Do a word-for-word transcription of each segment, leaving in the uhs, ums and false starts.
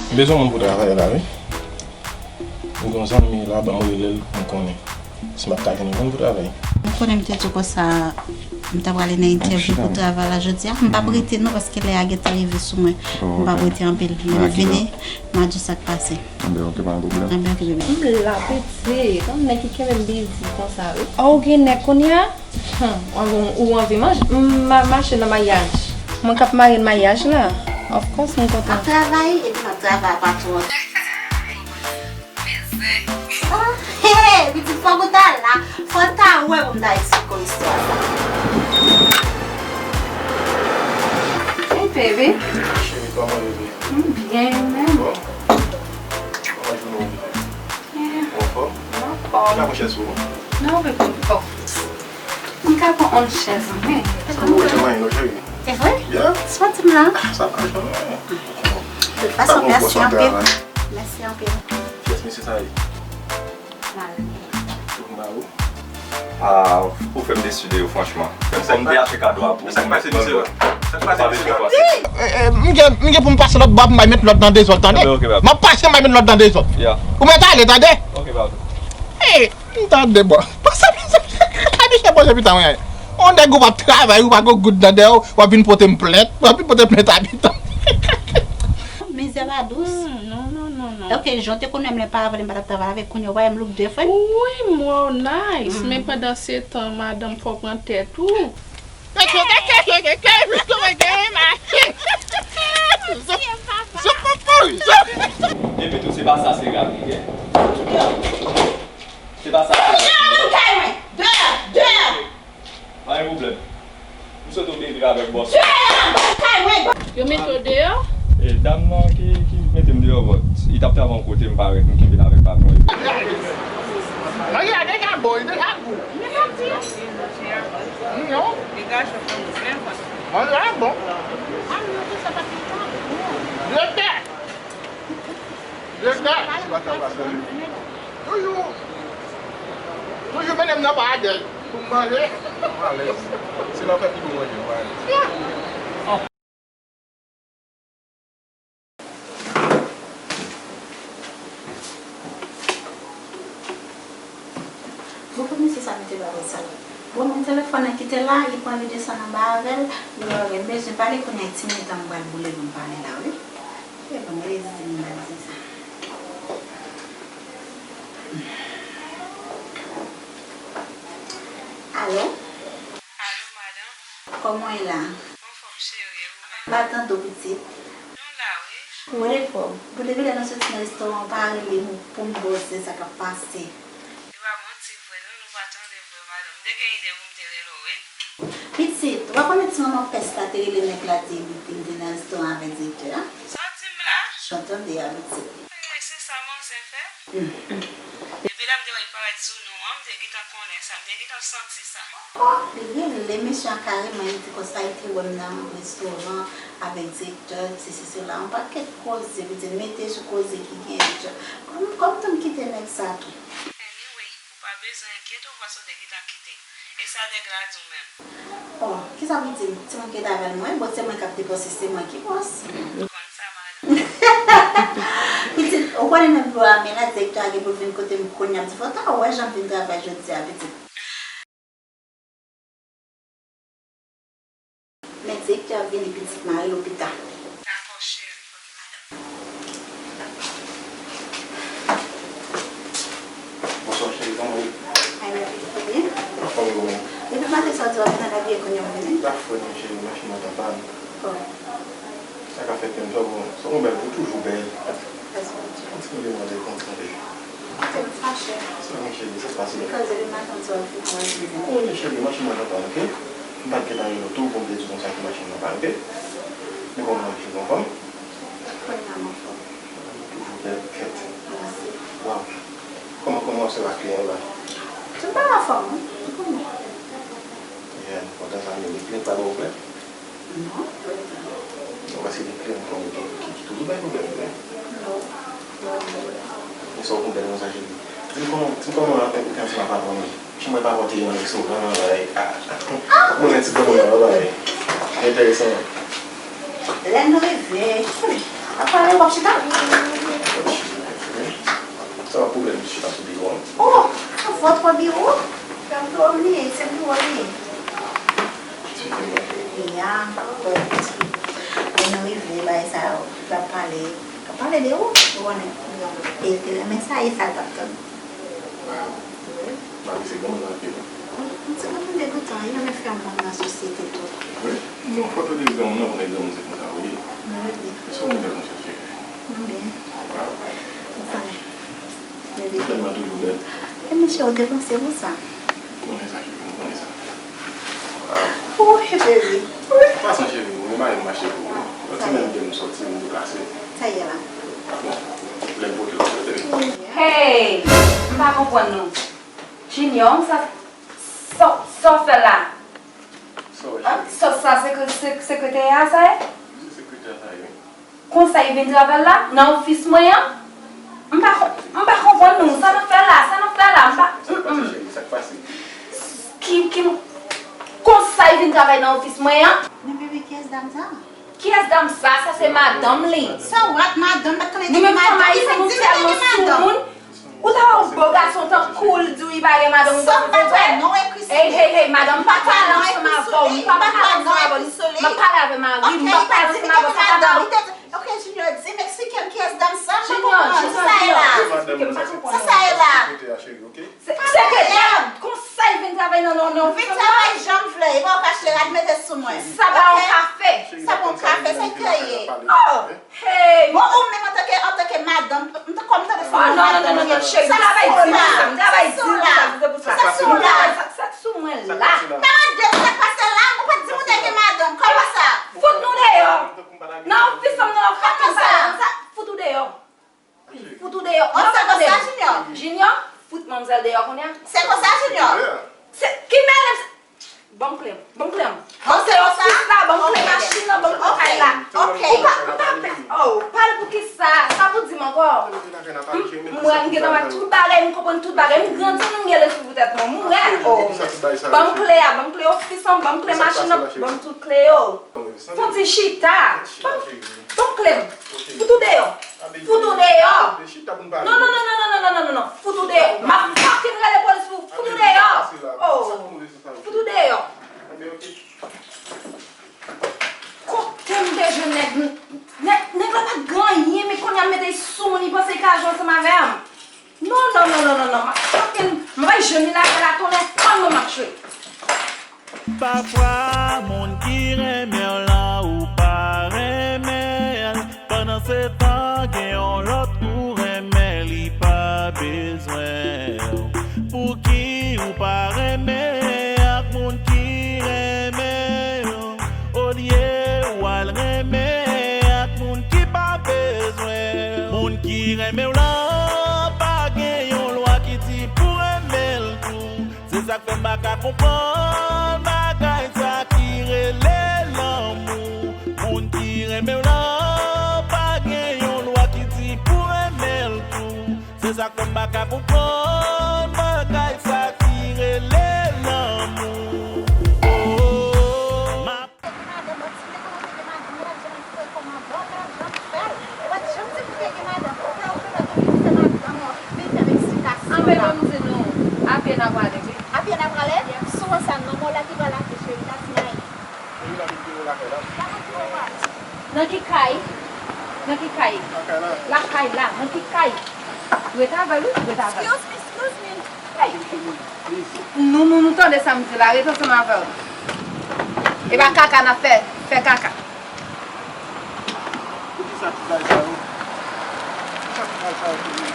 M bezwen moun pou travay la, wi. M gen yon zanmi la, ban m rele l, m konnen si m ap ka jwenn yon moun pou travay. M konnen m te di w konsa, m ta prale nan entèvyou pou travay la jodi a. M p ap rete non, paske lè a gentan rive sou mwen. M p ap rete anpil. Lè m vini, m a di w sa k pase. Anben, ok, pa gen pwoblèm. Anben, ok, bebe. M la, pitit. Yon nèg ki kenbe m bizi konsa, wi. Oh, ou gen nèg kounye a? Hmm, ou anvi, ou anvi manje? M ma-, mache nan maryaj. Mwen k ap marye nan maryaj la. Of course, mwen kontan. M ap travay, epi m ap travay a pa twò. Oh, hey, hey, pitit, fòk ou ta la. Fò w ta wè pou m ta eksplike w istwa sa. Hey, baby. Cheri, kòman ou ye? M byen, ou menm? Bon. Kòman jounen w ye? Ou anfòm? M anfòm. N ap pran chèz pou ou. Non, bebe, m pa. M ka pran yon chèz, wi. Ou rete manyen non, cheri. Se vre? Yeah. Soti m la. Sa pa janm. De tout fason, mèsi anpil. Mèsi anpil. Kiyès mesye sa ye? Mal. Ou ba ou? Ah, ou fè m desi de yo, franchman. Menm si m te achte kado a pou ou, sa k pase, misye? Sa k pase, misye? Eh, eh, m gen, m gen pou m pase lòt bò, m bay met lòt nan dezòd, tande? Ok, ok, bab. M ap pase, m bay met lòt nan dezòd. Yeah. Ou mèt ale, tande? Ok, bab. Eh, m tande, bò. Pase, misye, misye poze pita mwen. On nèg ou p ap travay, ou pa gen goud nan dèyè w, w ap vin pote m plent, w ap vin pote m plent abitan. Mizè pa dous. Hmm, non, non, non, non. Ok, jan w te konn wè m lè pa avè m pa t ap travay avèk, kounye a w pa wè m look different? Wi, m wè w nice, men pandan se tan, madanm, fò w pran tèt ou. Epi tou, se pa sa se rap li gen. Se pa sa se rap li gen. Deyò! Deyò! Pa gen pwoblèm. M swete w byen viv avèk bòs ou. Deyò! Yo mete w deyò? E, dam nan ki, ki mete m deyò, but li t ap travay yon kote, m parèt, m kenbe l avèk patwon. Manje a deja bon, li deja gou. Non. Degaj yo fè mwen menm. Manje a bon. Direktè! Direktè! Toujou, toujou mennen m nan pa adèl pou m manje. Mwen alèz. Se lè w fè pi bon manje, mwen alèz. Bon, pou misye sa mete ba bòs sa. Bon, men telefòn nan ki te la, li pran li desann anba avè l. Li wè, m bezwen pale kounye a, ti mitan m pral boule pou m pale la, wi. E bon, rezi m pral di sa. Alo? Alo, madanm. Kòman w ye la? Anfòm, cheri, e ou menm? M pa tande w, pitit. Nou la, wi. Ou anfòm. Bon, depi lè nou soti nan restoran, w pa rele m pou m ba w di sa k ap pase. E pa manti vre, non, nou pa tande vre, madanm. M te gen ide pou m te rele w, wi. Pitit, ou pa konnen ti manman pès la te rele nèg la, di li te nan restoran avèk direktè a? Sa w di m la? Jan w tande a, pitit. Ay, se sa manzè fè? Hmm. Depi lè m te wè l parèt sou non an, m te gentan konnen sa, m te gentan santi sa. Oh, li rele mesye a kareman, li di konsa li te wè m nan restoran avèk direktè, sesi sela, yon pakèt koze, epi di mete sou koze ki gen direktè. Kòm, kòm tan m kite nèg sa tou. Anyway, ou pa bezwen enkyete w paske w te gentan kite. E sa nèg la di w menm? Oh, kisa pou l di m? Timoun ki t avè l mwen, bon, se mwen k ap depanse, se mwen ki bòs. Ou konn sa, madanm. Pitit, ou konnen nan biwo a, men la, direktè a gen pou l vin kote m kounye a, m di fò w ta wè jan m vin travay jodi a, pitit. Men direktè a vini, pitit, m a rele w pita. Dakò, cheri. Bonswa, cheri, kòman w ye? Ay, mwen byen. Anfòm, ou menm? Depi maten sa w di w ap vin nan lavi, e kounye a w vini? Sa fre non, cheri, machin nan t an pàn. Oh. Sa ka fèt menm, sa bon, sa bon, bèl, ou toujou bèl. Mèsi, Bondye. Kontinye demande, kontinye. Te m fache. Sa gen, cheri, sa pase? Li koze li maten, w di w ap vin, w ap vin. Wi, cheri, machin nan t an pàn, ok? M pa t gentan rele w tou pou m te di w konsa ke machin nan pàn, ok? Men kòman machin nan, anfòm? Kounye a m anfòm. Toujou bèl, kèt. Mèsi. Waw. Kòman, kòman w se la kliyan la? Tout bagay anfòm, wi. Ou konnen. Yeah, kontan sa, men li klè, pa ba w klè? Non. Non, paske gen kliyan m konnen ki, ki, ki toujou bay pwoblèm vre. Non. Non, non. Men sa w konn bèl konsa, cheri. Di m kòman, di m kòman ou te ansanm ak patwon nan? Chanm mwen pa pote nan restoran, bagay. Ah, ah. Mwen ti granmoun nan, bagay. Enteresan. Lè nou rive, Ap pale, w ap chita? Sa pa pwoblèm chita sou biwo an? Oh, sa vòt biwo? Fè m dòmi, se biwo li ye. Excusez-moi. Ya, but lè nou rive, bagay sa yo, l ap pale, l ap pale de ou, ou konnen, e te renmen sa, e sa l t ap tann. Wow. Mari se granmoun nan anpil. M ti kontan de goutan, li renmen fè moun nan sosyete tou. Wi? Non, fòk yo di granmoun nan, konnen granmoun se konsa ou ye. Mwen di. Se yon moun nan chèche. Mwen byen. Wow. Ou konnen. Mwen byen. Tèlman toujou bèl. E mesye, ou te panse pou sa? Mwen konnen sa, cheri, mwen konnen sa. Wi, baby. Wi. Fason cheri, mwen mari m mache pou ou. Yon ti menm de m sòti, m deplase. Sa ye la. Bon, lè m pote l, w ap pote l. Hey! M pa konprann non. Junior, sa, sa, sa w fè la? Sa w wè, cheri? Sa, sa sekre-, sek-, sekretè a sa ye? Se sekretè a sa ye, wi. Konsa y vin travay la, nan ofis mwen an? M pa, m pa konprann nou. Sa n ap fè la? Sa n ap fè la? M pa, sa k pase, cheri? Sa k pase? Ki, ki, konsa y vin travay nan ofis mwen an? Men bebe, kiyès dam sa? Kiyès dam sa? Sa se madanm li. Sa w ap madanm, bat kole. Nou menm fanm ayisyen, nou tèlman soumoun. Ou ta wè yon bo gason tankou l di w li pa gen madanm, ou panse se vre? Hey, hey, hey, madanm, m pa pale ansanm avè w, m pa pale ansanm avè w. M ap pale avè mari m, m ap pale ansanm avè w, sa pa nan. Ok, Junior, di m, eksplike m kiyès dam sa, m pa konprann. Sa sa ye la? Sa sa ye la? Se, sekretè a, konsa l vin travay nan, nan, nan. Vin travay jan m vle, e pa w kache rad mete sou mwen. Sa pa yon kafe. Sa pa yon kafe, se keye. Oh! Hey! Bon, ou menm antanke, antanke madanm, m t-, kòm m tande sou madanm. Oh, non, non, non, non, non, cheri, m pa bay di m sa, m pa bay di m sa, se pou sa. Sa sou la. Sa, sa sou mwen la. Pa mande m sa k pase la, ou pa t di moun gen madanm. Kòman sa? Fout nou deyò. Nan ofis an, nan ofis an, sa, fout ou deyò. Fout ou deyò. Oh, se konsa, Junior? Junior, fout manmzèl deyò kounye a. Se konsa, Junior? Se, ki mele m? Ban m kle m, ban m kle m. Ban m kle ofis la, ban m kle machin nan, ban m kle kay la. Ou pa, m pa pè. Oh, pale pou ki sa? Sa pou di m ankò? M, m wè m gentan wè tout bagay, m konprann tout bagay, m grandi, m gen lespri pou tèt mwen, m wè. Oh, ban m kle a, ban m kle ofis lan, ban m kle machin nan, ban m tout kle yo. Fon ti chita. Ban m, ban m kle m. Fout ou deyò. Fout ou deyò. Non, non, non, non. Fout ou deyò. M ap fucking rele polis pou fout ou deyò. Oh. Fout ou deyò. Kote m te jwenn nèg, nèg, nèg la pa t gen anyen, men kounye a m mete l sou moun, li panse li ka jwe ansanm avè m. Non, non, non, non, non, non. M ap fucking, m ap jwenn li lakay la, tonnè, pann mwen m ap jwe. Pafwa, moun ki renmen w lan, ou pa renmen l. Pandansetan, gen yon lòt ou renmen, li pa bezwen w. Pouki ou pa renmen ak moun ki renmen w, olye w al renmen ak moun ki pa bezwen w? Moun ki renmen w lan, pa gen yon lwa ki di pou renmen l tou. Se sa k fè m pa ka konprann bagay sa ki rele lanmou. Moun ki renmen w lan, pa gen yon lwa ki di pou renmen l tou. Se sa k fè m pa ka konprann bagay sa ki rele lanmou. Oh, oh, oh. M ap Te gen madanm, w ap di m te kòmanse gen madanm, w pa t janm di m kòman, w pa t janm fè l. Ou pa t janm di m ou te gen madanm. Ou fè, ou fè lòt moun vin fè madanm ou, vin fè m eksplikasyon. Anben, ban m di nou, a pye n a prale, wi. A pye n a prale? Sou wout sa, non, men w la ki pral a pye, cheri, ta di may. Cheri, la vin pi wo lakay la. Nan ki kay? Nan ki kay? Lakay la. Lakay la, nan ki kay? Rete avè l, wi, rete avè l. Excuse me, excuse me. Hey! Nou, nou, nou tande sa m di la, rete ansanm avè w. E pa kaka n ap fè, fè kaka. Poukisa ti bagay sa yo? Poukisa ti bagay sa yo toujou?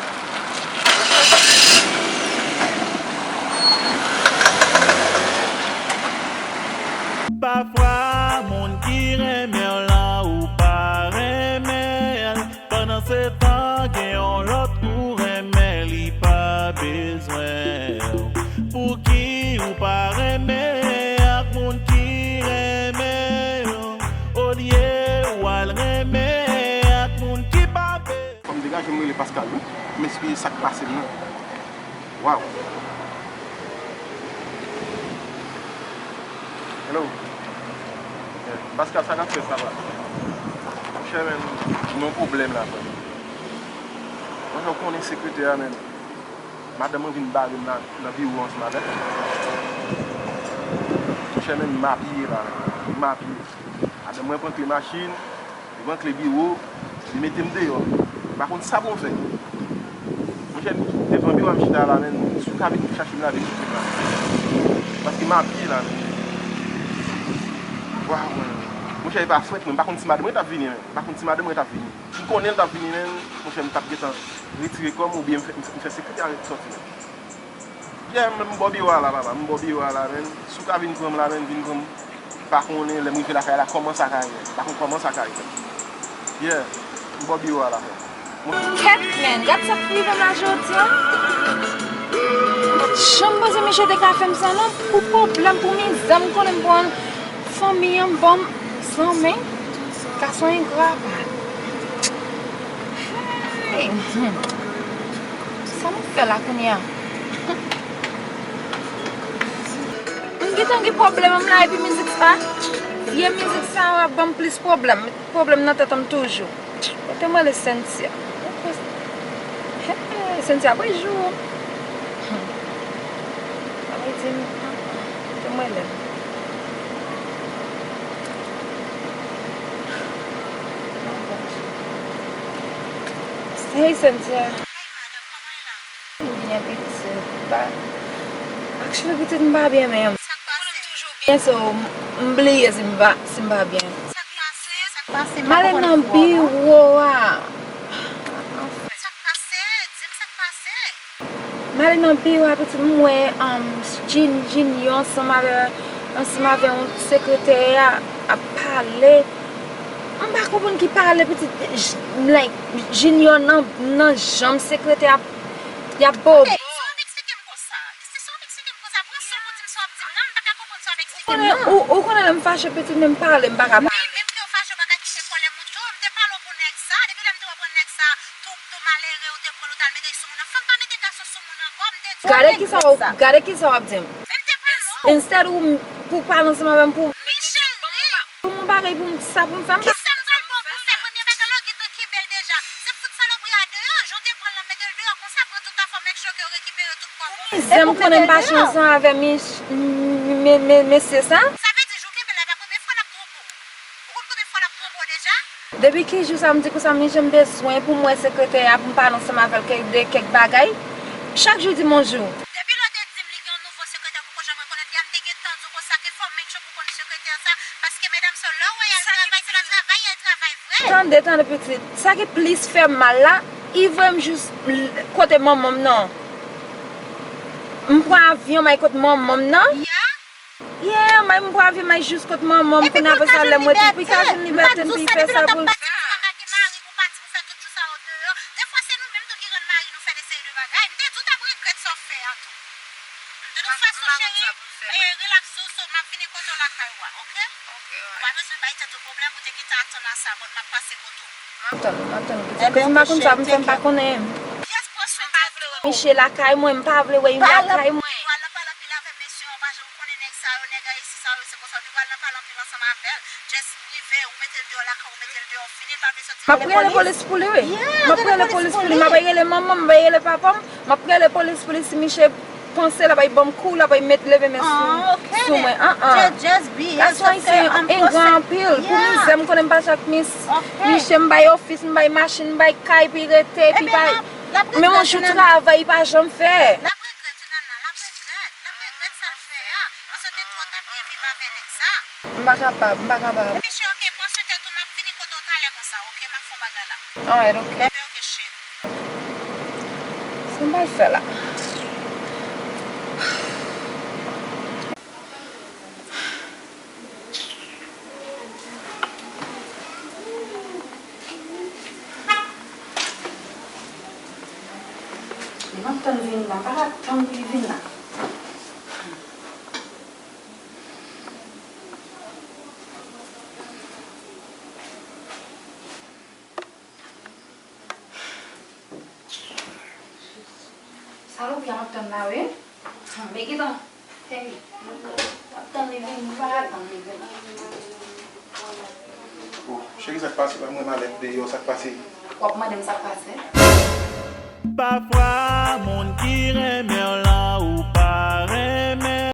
Pafwa, moun ki renmen w lan, ou pa renmen l. Pandansetan, gen yon lòt ou renmen, li pa bezwen w. Pouki ou pa renmen ak moun ki renmen w, olye w al renmen ak moun ki pa bezwen w? Fò m degaje m rele Pascal, wi. M eksplike sa k pase m nan. Waw. Hello. Yeah. Pascal, sa k ap fèt, sa va? Monchè, men, gen yon pwoblèm la, frè m. Monchè, ou konnen sekretè a, men, madanm mwen vin bare m la, nan biwo ansanm avè l. Monchè, men, m apiye la, men, m apiye. Madanm mwen pran kle machin, li pran kle biwo, li mete m deyò. M pa konn sa pou m fè. Monchè, devan biwo a m chita la, men, si w ka vin chache m la, vin chache m la. Paske m apiye la, men. Waw, men. Monchè, e pa frèt, men, m pa konn si madanm mwen t ap vini, men. M pa konn si madanm mwen t ap vini. M konnen l t ap vini, men, monchè, m t ap gentan retire kò m oubyen m fè, m fè, m fè sekretè a sòti, men. Yeah, m, m bò biwo a la, papa. M bò biwo a la, men. Si w ka vin pran m la, men, vin pran m. M pa konnen lè m rive lakay la, kòman sa ka ye. M pa konn kòman sa ka ye. Yeah, m bò biwo a la, frè. Kèt, men, gad sa k rive m la jodi a. Janm panse misye te ka fè m sa, non, pou pwoblèm, pou mizè, m konnen m pran fanmi an, m ban m zanmi. Gason engra. Hey, hmm. Sa m ap fè la kounye a? M gentan gen pwoblèm m la, epi mizik sa, vye mizik sa ap ban m plis pwoblèm. Pwoblèm nan tèt an m toujou. Kote m rele Cynthia? Hey, Cynthia, bri jou. Hmm. Sa vle di, kote m rele? Hey, Cynthia. Byen, pitit. Ba, actually, pitit, m pa byen menm. Sa k pase? Byen, so, m bliye si m pa, si m pa byen. Sa k pase? Sa k pase? M ale nan biwo a. Sa k pase? Di m sa k pase. M ale nan biwo a, pitit, m wè, um, Jin-, Junior ansanm avè, ansanm avè yon sekretè a ap pale. M pa konprann ki pale, pitit, j-, like, Junior nan, nan janm sekretè a ap, y ap bobo. Sa w ap eksplike m konsa? Si sa w ap eksplike m konsa, pran san w di m sa w ap di m nan, m pa ka konprann sa w ap eksplike m nan. Ou konnen, ou, ou konnen lè m fache, pitit, men m pale, m pa ka pale. Wi, menm ke w fache, w pa ka kite kòlè monte w. M te pale w pou nèg sa, depi lè m te wè w pran nèg sa, tou, tou malere, ou te pran l, ou t al mete l sou moun nan. Fanm pa mete gason sou moun ankò, m te di w. Gade kisa w, gade kisa w ap di m. Men m te pale w. Instead ou m, pou pale ansanm avè m, pou Michel, wi. Pou m bagay pou m, sa pou m fè m. Kisa m pral ba w pou fè? Premye bagay la, w gentan kenbe l deja. Se fout salopri a deyò, jan w te pran l lan, mete l deyò konsa, pran tout afè w, make sure ke w rekipere tout kòb ou. Mizè m konnen m pa chans ansanm avè m, mesye sa. Sa vle di, jou kenbe l la, e pa premye fwa l ap twonpe w. Ou konn konbyen fwa l ap twonpe w deja? Depi ki jou sa m di konsa, Michel, m bezwen pou m wè sekretè a, pou m pale ansanm avè l kèk, de kèk bagay. Chak jou di m yon jou. Depi lè w te di m li gen yon nouvo sekretè, poko janm rekonèt li a, m te gentan di w konsa ke fò w make sure pou w konn sekretè sa, paske medam sa, lè w wè y al travay, se pa travay y al travay vre. Tande, tande, pitit. Sa ki plis fè m mal la, li voye m jis l-, kote manman m nan. M pran avyon, m al kote manman m nan. Ya. Yeah, m al, m pran avyon, m al jis kote manman m, kounye a apre sa lè m rete, pou l ka jwenn libète, m pou l fè sa pou l. M pa di w pa ka gen mari pou pati pou fè tout jou sa yo deyò. Defwa se nou menm tou ki rann mari nou fè de seri de bagay. M te di w t ap regrèt sa w fè a tou. De tout fason, cheri, e, relax ou, so, m ap vini kote w lakay ou a, oke? Ou pa bezwen bay tèt ou pwoblèm, ou te gentan atann a sa, but m ap pase kote w. M ap tann ou, m ap tann ou, pitit. Pitit, m pa konn sa pou m fè, m pa konnen. Pyès pwosyon m pa vle wè. Miche lakay mwen, m pa vle wè Yumi lakay mwen. Ou al nan pale anpil avè mesye yo, pa janm konnen nèg sa yo, nèg Ayiti sa yo, se konsa, ou te pral nan pale anpil ansanm avè l. Just rive, ou mete l deyò lakay, ou mete l deyò, fini, l pa vle sòti. M ap rele polis pou li, wi. M ap rele polis pou li, m ap rele manman m, m ap rele papa m, m ap rele polis pou li si Miche panse l ap bay ban m kou, l ap bay met leve men sou, sou mwen. An, an. Gason ayisyen engra anpil. Pou mizè, m konnen m pa chak mis. Miche, m bay ofis, m bay machin, m bay kay, pi rete, pi bay. Men yon jou travay, li pa janm fè. L ap regrèt, wi, Nana, l ap regrèt. L ap regrèt sa l fè a. Paske w te twò ta byen viv avè nèg sa. M pa kapab, m pa kapab. Epi cheri, oke, pran swen tèt ou, m ap vini kote w talè konsa, oke? M ap fè yon bagay la. Alright, oke. Oke, oke, cheri. Sa m pral fè la? Li p ap tann vini la, m pa ka tann pou li vin la. Salopri a m ap tann la, wi. Men gentan. Hey, m ap tann li vini, m pa ka tann li vini. Oh, Cheri, sa k pase la? M wè malèt deyò, sa k pase? W ap mande m sa k pase? Pafwa, moun ki renmen